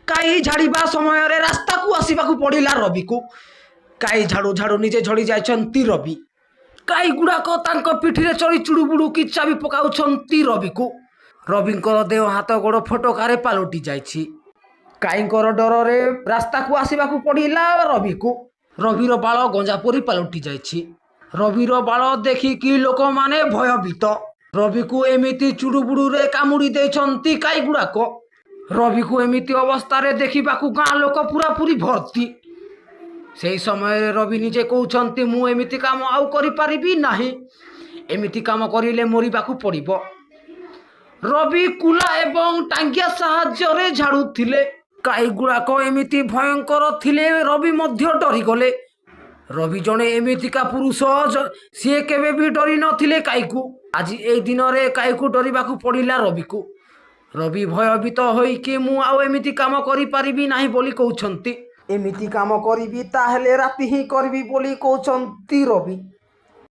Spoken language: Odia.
କାଇ ଝାଡ଼ିବା ସମୟରେ ରାସ୍ତାକୁ ଆସିବାକୁ ପଡ଼ିଲା ରବିକୁ। କାଇ ଝାଡ଼ୁ ଝାଡ଼ୁ ନିଜେ ଝଡ଼ି ଯାଇଛନ୍ତି ରବି। କାଇ ଗୁଡ଼ାକ ତାଙ୍କ ପିଠିରେ ଚଢ଼ି ଚୁଡ଼ୁବୁଡ଼ୁକି ଚାବି ପକାଉଛନ୍ତି ରବିକୁ। ରବିଙ୍କର ଦେହ ହାତ ଗୋଡ଼ ଫୋଟକାରେ ପାଲଟି ଯାଇଛି। କାଇଙ୍କର ଡରରେ ରାସ୍ତାକୁ ଆସିବାକୁ ପଡ଼ିଲା ରବିକୁ। ରବିର ବାଳ ଗଞ୍ଜା ପରି ପାଲଟି ଯାଇଛି। ରବିର ବାଳ ଦେଖିକି ଲୋକମାନେ ଭୟଭୀତ। ରବିକୁ ଏମିତି ଚୁଡ଼ୁବୁଡ଼ୁରେ କାମୁଡ଼ି ଦେଇଛନ୍ତି କାଇଗୁଡ଼ାକ। ରବିକୁ ଏମିତି ଅବସ୍ଥାରେ ଦେଖିବାକୁ ଗାଁ ଲୋକ ପୁରାପୁରି ଭର୍ତ୍ତି। ସେହି ସମୟରେ ରବି ନିଜେ କହୁଛନ୍ତି, ମୁଁ ଏମିତି କାମ ଆଉ କରିପାରିବି ନାହିଁ, ଏମିତି କାମ କରିଲେ ମରିବାକୁ ପଡ଼ିବ। ରବି କୁଲା ଏବଂ ଟାଙ୍ଗିଆ ସାହାଯ୍ୟରେ ଝାଡ଼ୁଥିଲେ। କାଇଗୁଡ଼ାକ ଏମିତି ଭୟଙ୍କର ଥିଲେ, ରବି ମଧ୍ୟ ଡରିଗଲେ। ରବି ଜଣେ ଏମିତିକା ପୁରୁଷ, ସିଏ କେବେ ବି ଡରି ନଥିଲେ କାଇକୁ। ଆଜି ଏଇ ଦିନରେ କାଇକୁ ଡରିବାକୁ ପଡ଼ିଲା ରବିକୁ। ରବି ଭୟଭୀତ ହୋଇକି ମୁଁ ଆଉ ଏମିତି କାମ କରିପାରିବି ନାହିଁ ବୋଲି କହୁଛନ୍ତି। ଏମିତି କାମ କରିବି ତାହେଲେ ରାତି ହିଁ କରିବି ବୋଲି କହୁଛନ୍ତି ରବି।